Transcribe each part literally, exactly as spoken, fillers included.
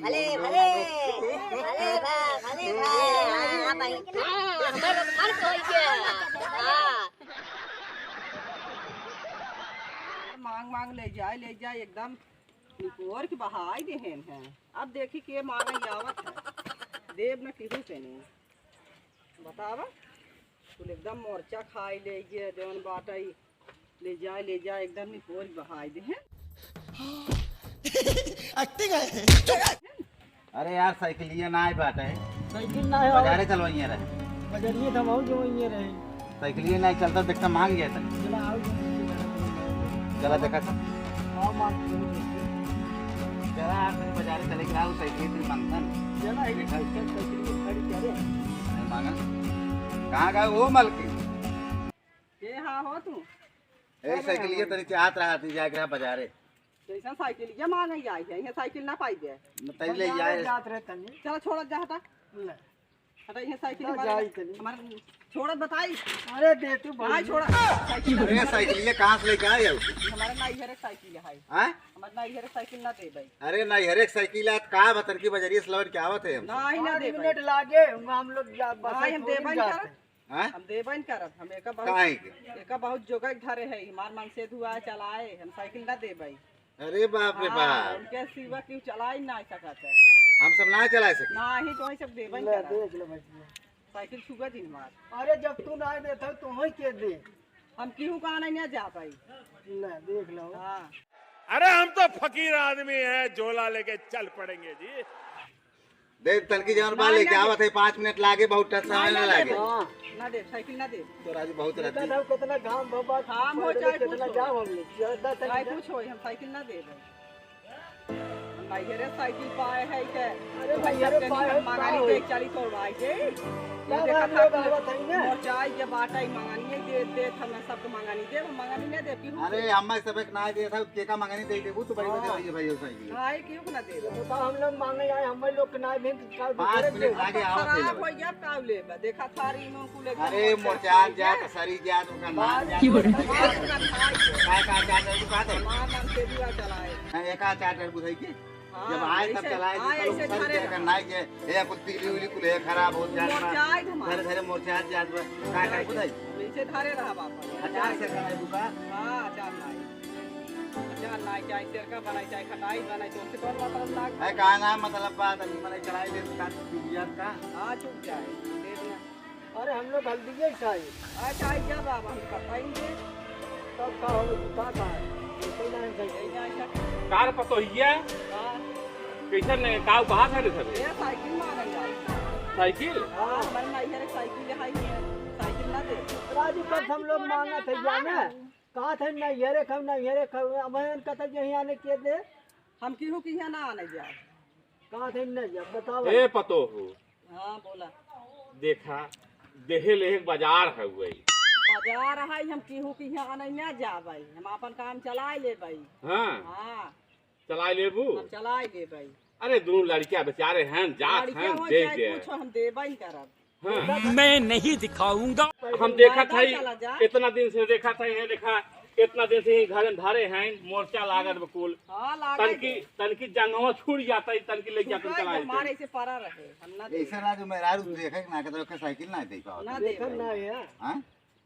भले, भले, भले बा, भले बा। हाँ, हाँ, भाई। हाँ, हमारे लोग फर्क हो गया। हाँ। मांग मांग ले जाए, ले जाए, एकदम निपोर के बहाई देहेन है। अब देखी के मांगे आवत है, देब न केहू से नहीं। बतावा, कुल एकदम मोर्चा खाई ले गए, जौन बाटई, ले जाए, ले जाए, एकदम निपोर बहाई देहेन। एक्टिंग है। अरे यार, साइकिलिया नाहीं बाटे। साइकिल नाहीं हो। बजारे चलवइया रहे। बजरिए तो हम आऊ जो वहीं रहे। साइकिलिया नाहीं चलता, देखता मांग गया था। चला आओ। चला देखा था। आओ मांग। चला यार, तनी बजारे चले के आओ, साइकिल फिर मांगता ना। चला, ये देखा। साइकिल, साइकिल खड़ी करे। अरे मांगा। कहाँ गए वो मलकिन? के हाँ हो तू? ए, साइकिलिया तनी चाहत रहा थी जाके रहा बजारे। जैसा साइकिलिया मांगे जाए है, ये साइकिल ना पाई दे। न तनी ले बजारे जाए। जात रहे तनी। चला छोड़ जा हटा। ले। हटा, ये साइकिल जा, हमारे, जाई तनी। हमारे छोड़ बताई। अरे दे तू भाई। छोड़ा। साइकिल। अरे साइकिलिया कहाँ से लेके आए हो? हमारे नाई घर एक साइकिल है। हाँ? हमारे नाई घर एक साइकिल ना दे भाई। अरे नाई घर एक साइकिल है, का बतन की बजरिया से लौट के आवत है हम। नाहीं, ना दे भाई। मिनट लागे, हम लोग जा, बस भाई, हम थोड़ी देबे न जाते। करब। हाँ? हम देबे न करब, हम एका बहुत, काहे के? एका बहुत जोगा धरे है, हमार मन से धुआ चलाए, हम साइकिल ना देबे। अरे बाप रे हाँ, बाप। उनके सिवा केहू चला ही ना सकत है। हम सब ना चला सके। नाहीं, तो हम सब देबे न ले, करब। देख लो भैया। साइकिल छुआ दिन हमार। अरे जब तू ना देत हो, तो हम के दे? हम केहू का आने ना जा पाई। ले, देख लो। हाँ। अरे हम तो फकीर आदमी हैं, झोला लेके चल पड़ेंगे जी। देख, तनकी जवन बा ना, लेके ना आवत है, पाँच मिनट लागे, बहुत समय ना ना लागे। देबे। हाँ। ना देब, साइकिल ना देब। तो राजू बहुत रहती। कितना घाम बाबा, घाम हो चाहे कितना कुछ हो। जाम हम लोग, ज्यादा तक चाहे जा- कुछ हो, हम साइकिल ना देब। हम नैहरे साइकिल पाए है के, अरे तो भाई, नैहरे सबके पाए निमन है, मंगानी पाए दे, है। चालीस और भाई दे। ये का देखा बात था लोग कि आवत है ना? मोर चाय के बाटा ही मंगानी है, दे, दे, हम सबके मंगानी दे, हम मंगानी ना दे, पीहू अरे, के। हम सब एक ना दे था, के का मंगानी दे देबू, तो बड़ी हाँ। बड़ी भाई, भाई, साइकिल। हाँ, ये क्यों ना दे? तो हम लोग मांगे आए, हम लोग के ना भी, तो का पाँच दूसरे मिनट के। आगे अब आवत है खराब लोग। हो गया, अब का लेबा? देखा थारी नून कुल एकदम अरे, मोर चार जात, सरी जात, ओकर नाम जात। बात ना खाई। का, का, का, का, का, का, का? हमार नाम से दुआ चलाए। हाँ, एका चार्टर बुझाई के? हाँ, जब आए तब चलाए, हाँ, तो ऐसे कल धरे रहा। नहीं के, ए, कुल तिली उली कुल है खराब हो जात बा। मोर्चाए घुमा। धरे, धरे मोर्चाए जात बा। का, का, बुझाई? ऐसे धरे रहा बापा। अचार से कराए बुका? हाँ, अचार लाई। अचार लाई, चाहे सिरका बनाई, चाहे खटाई बनाई, तो उससे कौन मतलब लाग? ए, का नाम मतलब बा, तनी मने चढ़ाई दे, का चुप जात का? हाँ, चुप जाए, दे दिया। अरे, हम लोग हल्दी के खाए। अच्छा, आई क्या बाबा, हम बताएंगे। तब का हो, का, का है? ऐसे ही ना है, ऐसे ही। कार पतोहिया? हाँ। कैसन है? का उपहार है रे सब? ये साइकिल मांगल जाए। साइकिल? हाँ, हमारे नैहर एक साइकिल है, साइकिल ना दे। राजू, कब हम लोग मांगा था, जाना? कहा था, "नैहरे खाओ, नैहरे खाओ।" अब हम कहते, "यहीं आने के दे।" हम केहू के यहाँ ना आने जाए। कहा था, "नहीं जा, बताओ।" ए पतोहू। हाँ, बोला। देखा, देहे ले एक बाजार है वही। बाजार है, हम केहू के यहाँ आने ना जाबे, हम अपन काम चलाए लेबे। हाँ। हाँ। चलाए लेबू? हम चलाए लेबे। अरे, दोनों लड़कियां बेचारे हैं, जात लड़कियां हैं, हो दे चाहे दे। कुछ, हम देबे ही करब। हाँ। मैं नहीं दिखाऊंगा। हम देखत हई, इतना दिन से देखत हई, ये देखा, इतना दिन से ही घर में धरे हैं, मोर्चा लागत बकुल। हाँ, लागत तनकी, है। तनकी जंगवा छूट जाता है, तनकी ले जाते छुपा चला के देते। हमारे से परा रहे, हम ना दे। ऐसे ना जो मेहरारू देखे ना, कहते ओके साइकिल ना दे पाओ। ना दे देखम भाई। ना है। हाँ?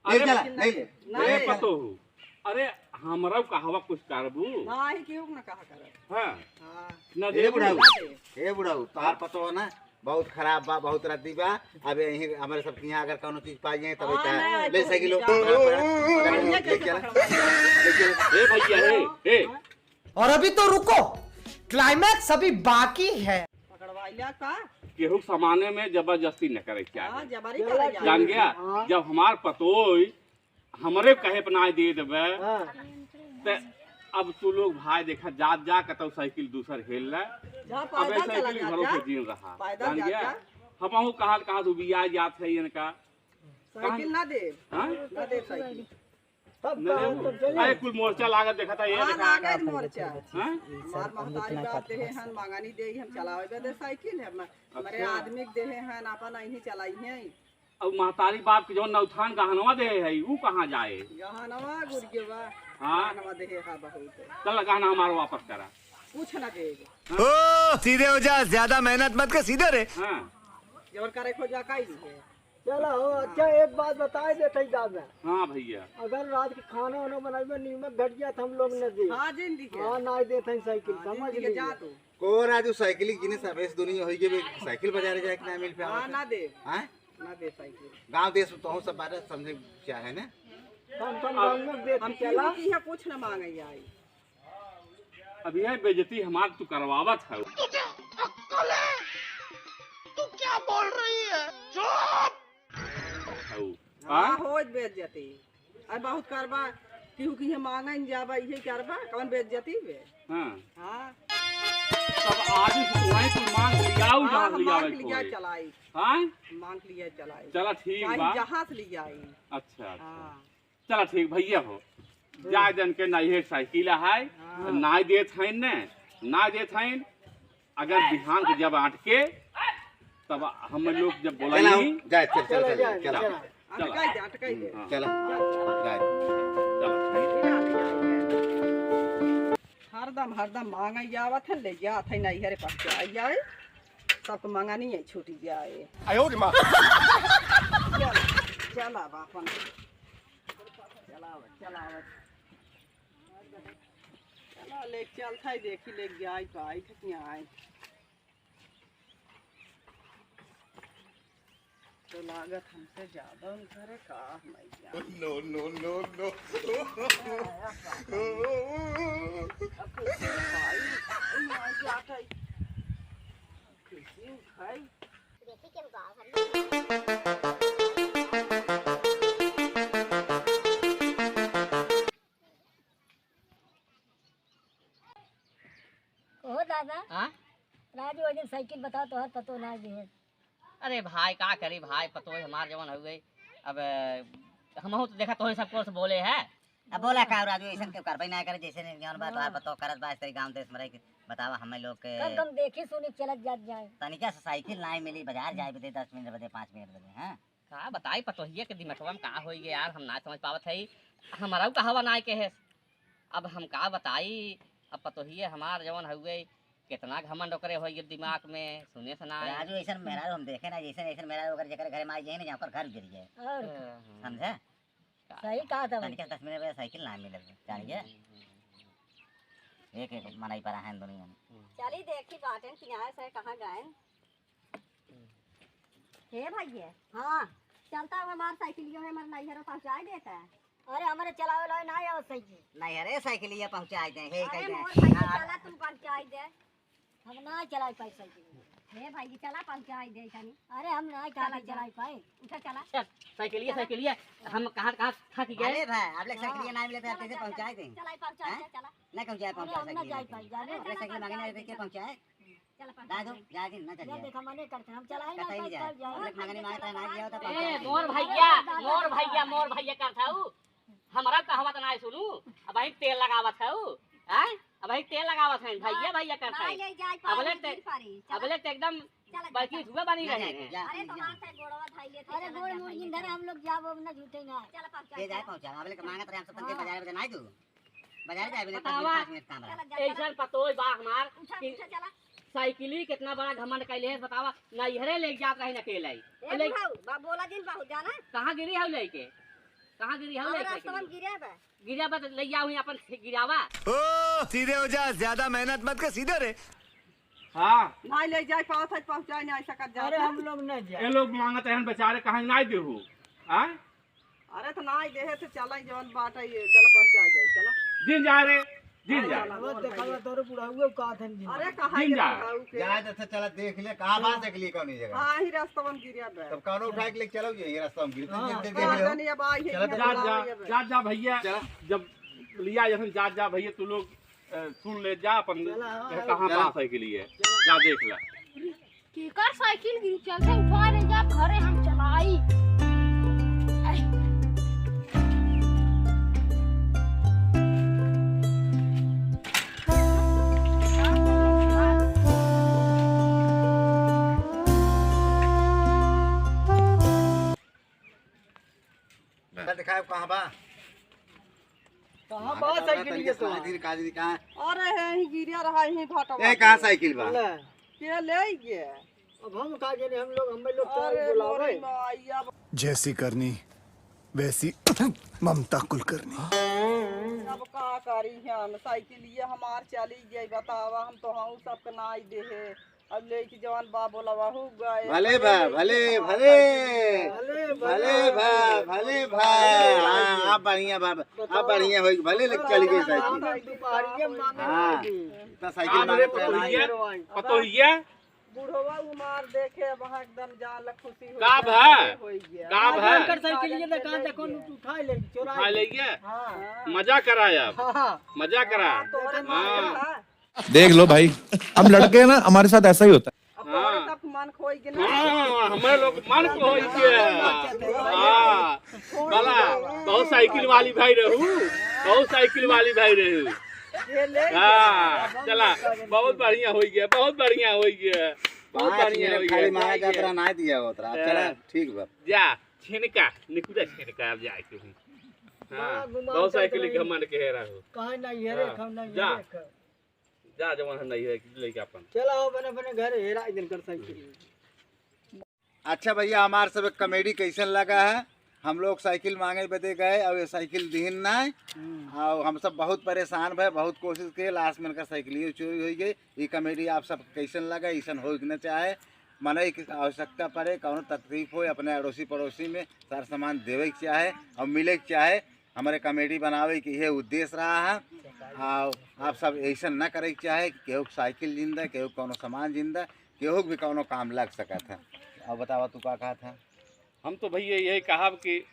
अरे ले चला, ले ले। ना ए ले। पतोहू, अरे, हमरा कहवा कुछ करबू? नाही, केहू के ना कहा करब। हाँ। हाँ। ना ए देबू? बुढ़ाऊ, ना दे। ए बुढ़ाऊ, तोहार पतोह ना बहुत खराब बा, बहुत रद्दी बा। अब यहीं हमरे सबके यहाँ अगर कौनो चीज पाई जाए, तब हाँ, ऐसा ना, ले तो सकिलो। जा। बढ़िया ले कैसे चला। पकड़वा? ले चला। ए भैया, ए, ए। और अभी तो रुको, क्लाइमैक्स अभी बाकी है। पकड़वाइला का? केहू के सामने में जबरदस्ती न करे के चाही। हाँ, जबरी करे जाए। जान गया? हाँ। जब हमार पतोह हमरे कहे पे ना दे देबे, हाँ। ते अब तू लोग भाई देखा, जात जा कतौ साइकिल दूसर हेल ले। जा, अब पैदल ऐसा चला साइकिल जा, घरों जा। पे जीन रहा। पैदल जान जा, गया? जा। हमहू कहाँ, कहाँ से उबिया जात है इनका। साइकिल ना दे। हाँ? ना दे साइकिल। तब न का, लेबू? तब चले। अरे, कुल मोर्चा लागत देखत है, ये हाँ, देखा। लागत मोर्चा। हाँ? हमार महतारी बाप देहे हन, मंगनी देही, हम चलावे बदे साइकिल है, हम-, हमरे अच्छा। आदमी के देहे हन, आपन अइहीं चलाई हैं। अब महतारी बाप के जौन नौथान गहनवा देहे है, ऊ कहाँ जाए? गहनवा गुरियवा, हाँ? गहनवा देहे है बहुत। चल, गहना हमार वापस करा। कुछ ना देबे। ओ, सीधे हो जा, ज्यादा मेहनत मत कर, सीधे रे। हाँ। जवन करे खो जा, काई नहीं है। चला हो, अच्छा, एक बात बताए देते ही दादा। हाँ भैया। अगर रात के खाना वाना बनाए में नीमक घट गया तो हम लोग न दे। हाँ, जिंदगी के। हाँ, ना देते हैं साइकिल, हाँ, समझ जिंदगी के लीजिए। जा तू। को राजू साइकिल की जिन्हें सब इस दुनिया होई गई, साइकिल बाजारे जाए के ना मिल पे हाँ, आवत है। ना दे। हाँ? ना दे साइकिल। गाँव देश में तो हम सब बात समझे क्या है ना? कम, कम अब दाम में बेच हम चला। किसी की है कुछ ना मांगे आई। अब यह बेइज्जती हमार तू करवावत है। तुझे अक्कल है? तू क्या बोल रही है? चुप! हऊ। हाँ, हाँ? होत बेइज्जती। अरे बहुत करबा, केहू की मांगा न जाबा, इहे करबा, कौन बेइज्जती बे? हाँ। हाँ। तब आज ही से वहीं तू मांग लियाऊ, हाँ, जहाँ हम लियावे मांग लिया कोई। चलाई। हाँ? मांग लिया चलाई। चला ठीक चाहे बा। जहाँ से लियाई। अच्छा, अच्छा। हाँ। चला ठीक भैया हो। जा जन के नैहर साइकिल है, हाँ। नाई देत है ने, नाई देत है। अगर बिहान के जब आटके, तब हम लोग जब चला, बोलाई, जाए, चल, चल, चला, चल, जाए, चला, चला। चला। अटकाई दे, अटकाई दे। हाँ। चला, जाए। चला, ठीक। हरदम, हरदम मांगे आवत है, ले जात है, नैहरे पहुँचाई जाए। सबको मंगनी है, छूटी जाए। आयो रे माँ। चल, चला बापन। चलावत, चलावत। चला, ले चल थाई, देखी, ले जाई पाई थे कि आए। तो लागत हमसे ज्यादा उनकरे का मैया। No, no, no, no। अब कैसे खाई? अब कैसे खाई? देखी के बाहर। ओहो दादा। हाँ? राजू, ओइ दिन साइकिल बताओ, तोहर पतो ना दिहे। अरे भाई, का करी भाई, पतो हमार जवन हो गई। अब, अ, हमहू तो देखा, तोहरे सबको से बोले है। अब बोला का राजू, ऐसन के करबे ना करे, जैसे नहीं जवन बा, तोहार हाँ। पतो करत बा, इस तरी गाँव देश में रह के, बतावा हमें लोग के। कम कम देखी सुनी चलत जात जाए। तनिका से साइकिल ना मिली, बाजार जाए बदे दस मिनट बदे, पाँच मिनट बदे, हाँ? का बताई, पतोहिया के दिमगवा में का होई गे यार, हम ना समझ पावत हई। हमरउ कहवा नाय के है, अब हम का बताई। अब पतोहिया हमार जवन हउए, केतना घमंड ओकरे होई गे दिमाग में, सुने से ना आए। राजू, ऐसन मेहरारू हम देखे ना, जैसन, ऐसन मेहरारू ओकर जेकर घरे में आई जाए ना, जहाँ पर घर गिर जाए। और हाँ, हाँ। समझे? का सही कहा था भाई। तनिका दस मिनट में साइकिल ना मिले, जानिए। हम्म, हम्म, हम्म। एक, एक मनई पर आहन दुनिया में। हम्म। चली देखी बाटेन कि यहाँ से कहाँ गए। हे भैया, हाँ। चलता हूँ, हमार साइकिलियो है, हमार नैहर पहुँचाई देता है। अरे, हमरे चलावे ला ना आवत साइकिल। नैहरे साइकिलिया पहुँचाई दे, हे अरे, कह दे। मोर भाई, हाँ। चला, तू पहुँचाई दे। हम ना चलाई पाई साइकिल। हे भाई, चला, पहुँचाई दे तनी। अरे, हम ना चला, चला। चलाई पाई। उठा, चला। चल, साइकिलिया, चला। साइकिलिया। हम कहाँ, कहाँ थक गए। अरे भाई, आप लोग हाँ। साइकिलिया ना मिले तो आप चला, कैसे चला, पहुँचाई दे? चला, पहुँचाई हैं? दे, चला। ना कहूँ जाए अरे, पहुँचाए हम ना साइकिलिया। जाए पाई, जाने अरे, दे। साइकिल मांगने आए थे, के पहुँचाए? चला, पहुँचाए। जा दो, जा दे, ना चलिए। जा देख, हमने करते हैं, हम चला ही ना कतई नहीं पाई, जाए। जाए। अरे, मंगनी मांगता है, ना गया होता, ए, पहुँचाए। मोर भैया, मोर भैया, मोर भैया करत हऊ। हमरा कहवत ना सुनू, अबहीं तेल लगावत हऊ, हैं? अबहीं तेल लगावत हैं, भैया, भैया करत ना हऊ। ले जाए पारी, अबले ते, गिर पारी। चला। अबले ते एकदम चला, बल्कि चला। धुआं बनी ना रहे जाए, हैं। जा, अरे, जा। तो हाथ है, गोड़वा धइले थे, अरे, चला, गोड़ चला। मुड़ गिन धरे, हम लोग जाब, अब ना झूठे ना। चला, पहुँचा, ले जाए, चला। पहुँचा। अबले के मांगत रहे, हम सब तनके हाँ। बाजारे बजे ना दू। बाजारे जाए, बजे बतावा, पाँच मिनट काम रहा। चला, जा, ऐसन चला। पतोय बा हमार उठा, कि उठा, चला। साइकिली कितना बड़ा घमंड कैले है, बतावा, नैहरे ले जात रही अकेले। ए अले बुढ़ऊ, बा बोला जिन बहुत जाना। कहाँ गिरी हऊ लेके? कहाँ गिरी हऊ अरे लेके? रास्ता में गिरे बा। गिरा बा त ले जाओ ही अपन से गिरावा। ओ, सीधे हो जा, ज्यादा मेहनत मत कर, सीधे रे। हाँ। नाहीं ले जाए पावत है, पहुँचाए नाहीं सकत जात अरे है। हम लोग नहीं जाए। ये लोग मांगत हैं बेचारे, कहाँ नाहीं देहू? हाँ? अरे तो नाहीं देहे तो चला, जवन बात है ये, चला पहुँचाए जाए, चला। दिन जा रे, दिन अरे जा। चला, वो बोल देखा भाई। तोरे बुढ़ाऊ का थन दिन। अरे कहाँ दिन के जा। बुढ़ाऊ के? जाए तो चला देख ले, कहाँ बात देख लिए कौन जगह? हाँ, ही रास्ता बन गिरा बे। तब कौनो उठा के लेके चलो ये, ये रास्ता हम गिरते हाँ। गिरते देख हाँ, लो। जाने अब आई है, चलो ये जा, बुलाओ जा, ये बे। जा, जा भैया। चला। जब लिया जैसन जा, जा भैया, तू लोग अ, सुन ले जा अपन चला, हाँ, कहाँ चला। पास है के लिए। चला। जा देख ले। केकर साइकिल गिरी चलते उठा ले जा घरे हम चलाई। चल दिखाए कहाँ बा? कहाँ बा साइकिल ये तो। कहाँ धीरे, कहाँ धीरे, कहाँ? अरे, है, यहीं गिरा रहा, यहीं भाटा ए, वाला। कहाँ साइकिल बा? ले। के ले गए? अब हम का जाने, हम लोग, हम लोग तो अरे, बुलावे। मोरी माइया। जैसी करनी, वैसी ममता कुलकर्णी। अब का करी हम? साइकिल ये हमार चली गई, बतावा, हम तो हम सबके नाई देहे। अब लेके जवान बा बोलावा हो गए। भले बा, भले, भले। भले, भले भले। बा, भले बा। हाँ, आप बढ़िया बा, आप बताओ। बढ़िया होई, भले लेके चली गई साइकिल। हम दुपहरिया मांगे हाँ। लागी। इतना साइकिल हाँ, मांगे अरे, तो पतोहिया, नहीं। पतोहिया। बुढ़वा उमार देखे, वहाँ एकदम जान ला खुशी हो का गया, भा? ये हो गया। का आज भा? उनकर साइकिल ये दुकान देखो, लूट उठा ले, चोरा उठा ले। ले गया? हाँ। मजा कराया अब। हाँ, हाँ। मजा करा। हाँ, तोहरे हाँ। मारे था। देख लो भाई, हम लड़के हैं ना, हमारे साथ ऐसा ही होता है। अब तोहरे हाँ। सब मन खोई के ना। हाँ, हमारे लोग मन खोई के। हाँ। भला, बहुत साइकिल वाली भाई रहू, बहुत साइकिल वाली भाई रहू। ये ले हाँ, गया। चला, बहुत बढ़िया हो गया, बहुत बढ़िया हो गया, बहुत पाँच बढ़िया मिनट हो खाली गया। मारा जात रहा, ना दिया होत रहा। हाँ। चला, ठीक बा। जा, छिनका, निकुरा छिनका, अब जाए के हूँ। हाँ, घुमा, घुमा बहुत साइकिल चला। घमंड के है रहू। कहाँ नहीं है रे, हाँ, कहाँ नहीं जा। है रे, कहाँ? जा, जवन है नहीं है, लेके अपन। चला, आओ, अपने, अपने घर हेरा इधर कर साइकिल। अच्छा भैया, हमार सब एक कॉमेडी कैसन लगा है? हम लोग साइकिल मांगे बदे गए और ये साइकिल दिहिन ना है। हम्म। और हम सब बहुत परेशान भए, बहुत कोशिश किए, लास्ट में इनका साइकिल चोरी हो गई। ये कॉमेडी आप सब कैसन लगा? ऐसन हो के ना चाहे, मनई के आवश्यकता पड़े, कौनो तकलीफ हो अपने अड़ोसी पड़ोसी में, सर सामान देवे के चाहे और मिले के चाहे। हमारे कॉमेडी बनावे के यह उद्देश्य रहा है। और आप सब ऐसन ना करे के चाहे कि केहू के साइकिल जिंदा, केहू के कौनो सामान जिंदा, केहू के भी कौनो काम लग सकत है। अब बतावा, तू का कहत है? हम तो भैया यही कहब कि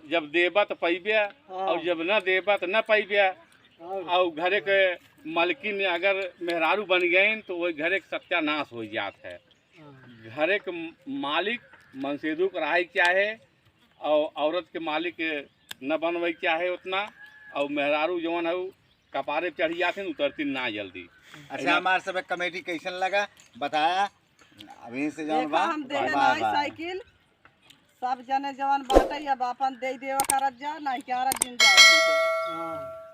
जब देबा तो पइबे, हाँ। और जब ना देबा तो ना पइबे। हाँ। और घरे के मालकिन अगर मेहरारू बन गए तो वही घरे के सत्यानाश हो जात है। हाँ। घरे के मालिक मनसेधु के रहे के चाहे, और औरत के मालिक न बनवे के चाहे उतना, और मेहरारू जवन है उ कपारे पे चढ़ी जात है, उतरती ना जल्दी। अच्छा, है ना? हमार सब कॉमेडी कैसन लगा बताया, अभी से जवन देखा बा, हम देहे वाह, नाई वाह। साइकिल, सब जने जवन बाटे अब अपन दे देवा करत जा, नहीं क्या रख दिन जाओ। हाँ।